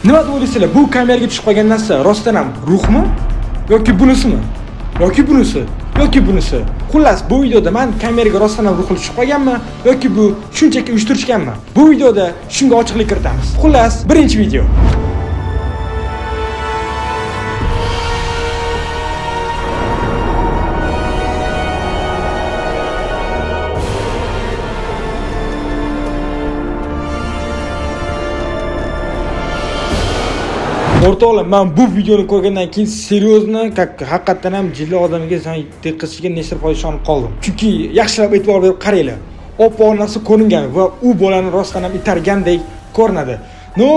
Nima deb o'ylaysizlar? Bu kameraga tushib qolgan narsa rostdan ham ruhmi yoki bunisimi? Yoki bunisi? Yoki bunisi? Xullas, bu videoda men kameraga rostdan ham ruhli tushib qolganmi yoki bu shunchaki uyushtirishganmi? Bu videoda shunga ochiqlik kiritamiz. Xullas, birinchi video. O'rtoqlar, men bu videoni ko'rgandan keyin серьезно, как haqiqatdan ham jilli odamga san teqqizishiga nechta foiz ishonib qoldim. Chunki yaxshilab e'tibor berib qaranglar. Oppoq narsa ko'ringan va u bolani rostdan ham itargandek ko'rinadi. Ну,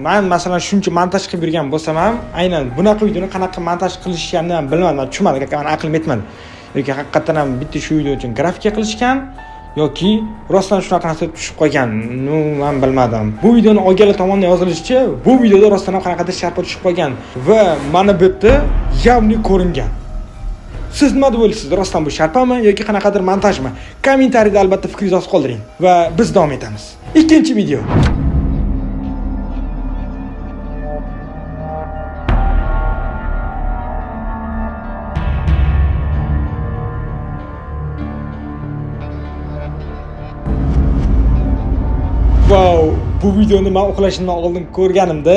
man masalan shuncha montaj qilib yurgan bo'lsam ham, aynan bunaqa videoni qanaqa montaj qilishganini ham bilmadim, man tushunmadim, как mani aqlim yetmadi. Yoki haqiqatdan ham bitta shu video uchun grafika qilishgan yoki rostdan shunaqa narsa tushib qolgan, ну man bilmadim. Bu videoni olganlar tomonidan yozilishicha, bu videoda rostdan ham qanaqadir sharpa tushib qolgan va mana bu yerda явный ko'ringan. Siz nima deb o'ylaysiz? Rostdan bu sharpami yoki qanaqadir montajmi? Kommentariyda albatta fikringizni yozib qoldiring va biz davom etamiz. Ikkinchi video. Vau, bu videoni men uxlashimdan oldin ko'rganimda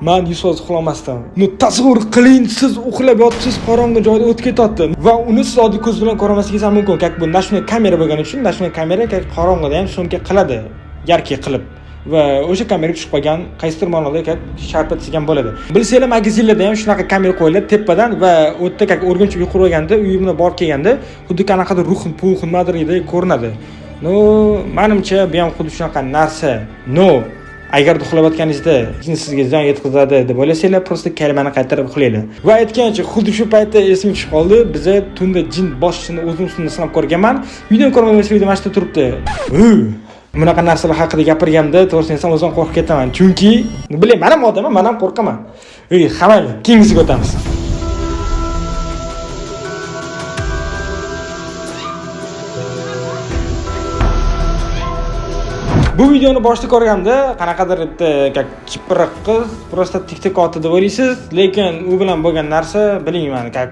man 100% uxlamasdim. Ну, tasavvur qiling, siz uxlab yotibsiz, qorong'i joyda o't ketyapti va uni siz oddiy ko'z bilan ko'rolmasligingiz ham mumkin. Как bu ночной kamera bo'lgani uchun, ночной kamera как qorong'ida ham съёмка qiladi, яркий qilib. Va o'sha kameraga tushib qolgan qaysidir ma'noda как sharpa desak ham bo'ladi. Bilsanglar, magazinlarda ham shunaqa kamera qo'yiladi tepadan va u yerda как O'rgimchik uy qurib uyimga borib kelganda xuddi qanaqadir ruh, puh nimadir ko'rinadi. Ну, manimcha bu ham xuddi shunaqa narsa. Но, agar uxlayotganingizda jin sizga ziyon yetkazadi deb o'ylasanglar, просто kalimani qaytarib uxlanglar. Va aytgancha, xuddi shu paytda esimga tushib qoldi, biza tunda jin bosishini o'zim ustimda sinab ko'rganman. Videoni ko'rmagan bo'lsangiz, video mana shu yerda turibdi. Bunaqa narsalar haqida gapirganda, to'g'risini aytsam, o'zim qo'rqib ketaman. Chunki, biling, men ham odamman, men ham qo'rqaman. Ey, ha mayli, keyingisiga o'tamiz. Bu videoni boshida ko'rganda qanaqadir bitta как chipiriq qiz просто tik otdi deb o'ylaysiz, lekin u bilan bo'lgan narsa bilmayman, как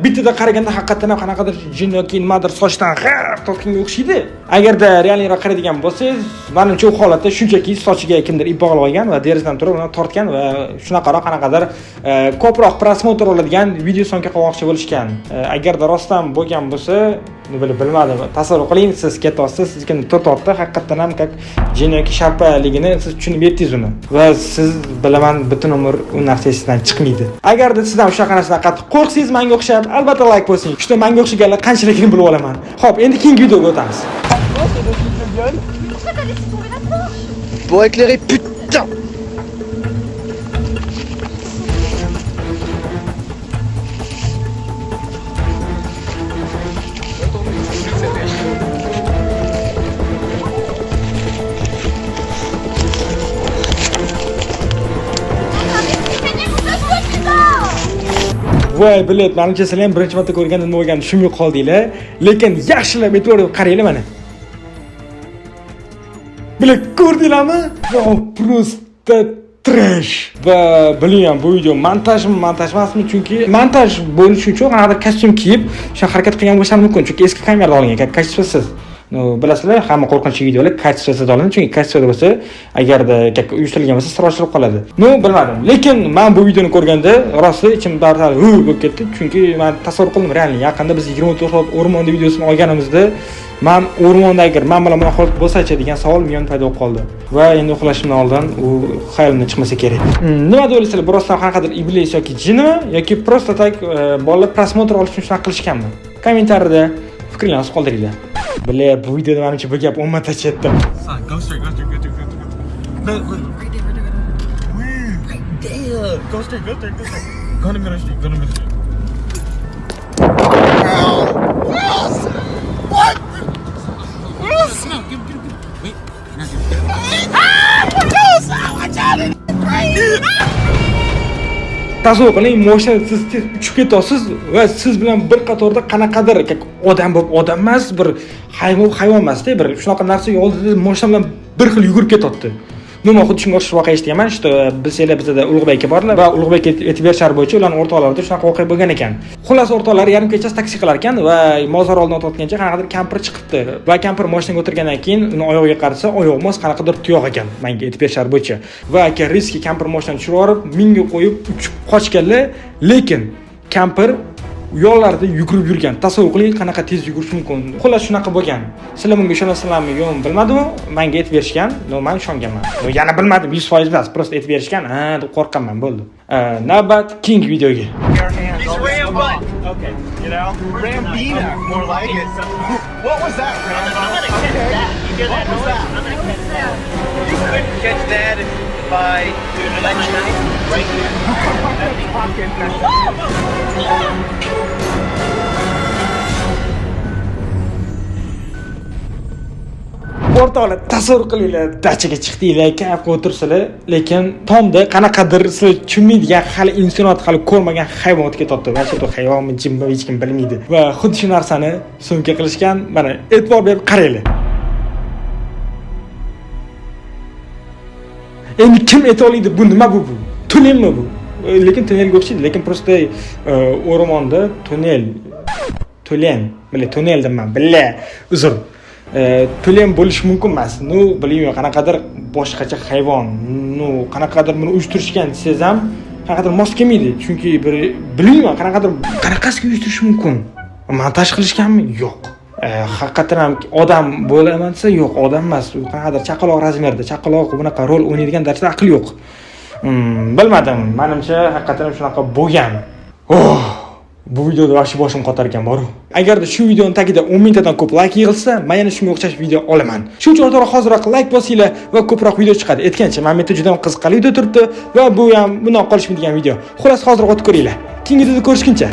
bittada qaraganda haqiqatdan ham qanaqadir jin yoki nimadir sochdan g'ar tortganga o'xshaydi. Agarda реальный roq qaraydigan bo'lsangiz, manimcha u holatda shunchaki sochiga kimdir ip bog'lab olgan va derazadan turib uni tortgan va shunaqaroq qanaqadir ko'proq просмотр oladigan video съёмка qilmoqchi bo'lishgan. Agarda rostdan bo'lgan bo'lsa, bilmadim. Tasavvur qiling, siz ketyapsiz, siz kimdir tortyapti, haqiqatdan ham как jin yoki sharpaligini siz tushunib yetdingiz uni va siz bilaman butun umr u narsa esingizdan chiqmaydi. Agarda siz ham shunaqa narsadan qattiq qo'rqsangiz menga o'xshab, albatta like bosing. Shunda menga o'xshaganlar qanchaligini bilib olaman. Xo'p, endi keyingi videoga o'tamiz. Pourquoi t'as laissé tomber la torche? Pour éclairer, putain. Voy, блять, manimcha sizlar ham birinchi marta ko'rganda nima bo'lganini tushunmay qoldinglar. Lekin yaxshilab e'tibor berib qaranglar mana. Блять, ko'rdinglarmi? Vau, просто трэш. Va bilmayman, bu video montajmi, montaj emasmi, chunki montaj bo'lishi uchun qanaqadir kostyum kiyib, o'sha harakat qilgan bo'lishi mumkin, chunki eski kamerada olingan, как качество siz. Ну, bilasizlar, hamma qo'rqinchli videolar качество siz olinadi, chunki качество da bo'lsa, agarda как uyushtirilgan bo'lsa, sir ochilib qoladi. Ну, bilmadim. Lekin men bu videoni ko'rganda rosti ichim darhol hu bo'lib ketdi, chunki men tasavvur qildim, реально yaqinda biz 24 soat o'rmonda videosini olganimizda men o'rmonda agar men bilan bunaqa holat bo'lsa-chi degan savol miyamda paydo bo'lib qoldi. Va endi uxlashimdan oldin u xayolimdan chiqmasa kerak. Nima deb o'ylaysizlar, bu rostdan qanaqadir iblis yoki jinmi yoki просто так bolalar просмотр olish uchun shunaqa qilishganmi? Kommentariyada fikringizni yozib qoldiringlar. Бля, bu videoda manimcha bu gap 10 marta chetdim. Son, go straight, go straight, go straight, go straight. No, look. Right there, right there, right there. Where? Right there. Go straight, go straight, go straight. Go in the middle of the street, go in the middle of the street. What? No, give, give, give. Wait, no, give. Watch out! It's Tasavvur qiling, moshinada siz tez uchib ketasiz va siz bilan bir qatorda qanaqadir как odam bo'lib odam emas, bir hayvon hayvon emasda, bir shunaqa narsa oldida moshina bilan bir xil yugurib ketyapti. Ну, man xuddi shunga o'xshash voqea eshitganman, что bilsanglar, bizada Ulug'bek aka borlar va Ulug'bek aytib berishlari bo'yicha ularning o'rtoqlarida shunaqa voqea bo'lgan ekan. Xullas, o'rtoqlari yarim kechasi taksi qilar ekan va mozor oldidan o'tayotgancha qanaqadir kampir chiqibdi va kampir mashinaga o'tirgandan keyin uni oyog'iga qarasa, oyog'i emas, qanaqadir tuyoq ekan, manga aytib berishlari bo'yicha. Va aka riski kampir mashinani tushirib yuborib, minga qo'yib uchib qochganlar, lekin kampir yo'llarda yugurib yurgan. Tasavvur qiling, qanaqa tez yugurish mumkin. Xullas, shunaqa bo'lgan. Sizlar bunga ishonasizlarmi, yo'qmi, bilmadim, manga aytib berishgan, но man ishonganman. Но, yana bilmadim, 100% emas, просто aytib berishgan, ha deb qo'rqqanman, bo'ldi. Navbat keyingi videoga. He's Rambo. Okay, you know? Rambina, more like it. What was that, Rambo? I'm gonna catch that. You hear that What was noise? that? I'm gonna catch that. You couldn't catch that if I Dude, I got my knife right here. Fucking messed up. O'rtoqlar, tasavvur qilinglar, dachaga chiqdinglar, kayf qilib o'tiribsizlar, lekin tomda qanaqadir sizlar tushunmaydigan, hali insoniyat hali ko'rmagan hayvon o'tib ketyapti. Va shu hayvonmi, jinmi, hech kim bilmaydi. Va xuddi shu narsani съёмка qilishgan. Mana, e'tibor berib qaranglar. Endi kim ayta oladi, bu nima bu? Тюлень mi bu? Lekin туннель ga o'xshaydi, lekin просто o'rmonda туннель, тюлень, бля, туннель deyman, бля, uzr. Тюлень bo'lishi mumkin emas. Ну, bilmayman, qanaqadir boshqacha hayvon. Ну, qanaqadir buni uyushtirishgan desangiz ham qanaqadir mos kelmaydi. Chunki bir bilmayman, qanaqadir qanaqasiga uyushtirish mumkin? Montaj qilishganmi? Yo'q. Haqiqatan ham odam bo'laman desa, yo'q, odam emas. U qanaqadir chaqaloq размер da, chaqaloq bunaqa rol o'ynaydigan darajada aql yo'q. Bilmadim. Menimcha, haqiqatan ham shunaqa bo'lgan. Oh, bu videoda вообще boshim qotar ekan boru. Agarda shu videoning tagida 10 mingtadan ko'p layk yig'ilsa, men yana shunga o'xshash video olaman. Shuning uchun, o'rtoqlar, hoziroq layk bosinglar va ko'proq video chiqadi. Aytgancha, mana bu yerda juda ham qiziqarli video turibdi va bu ham bundan qolishmaydigan video. Xullas, hoziroq o'tib ko'ringlar. Keyingi videoda ko'rishguncha.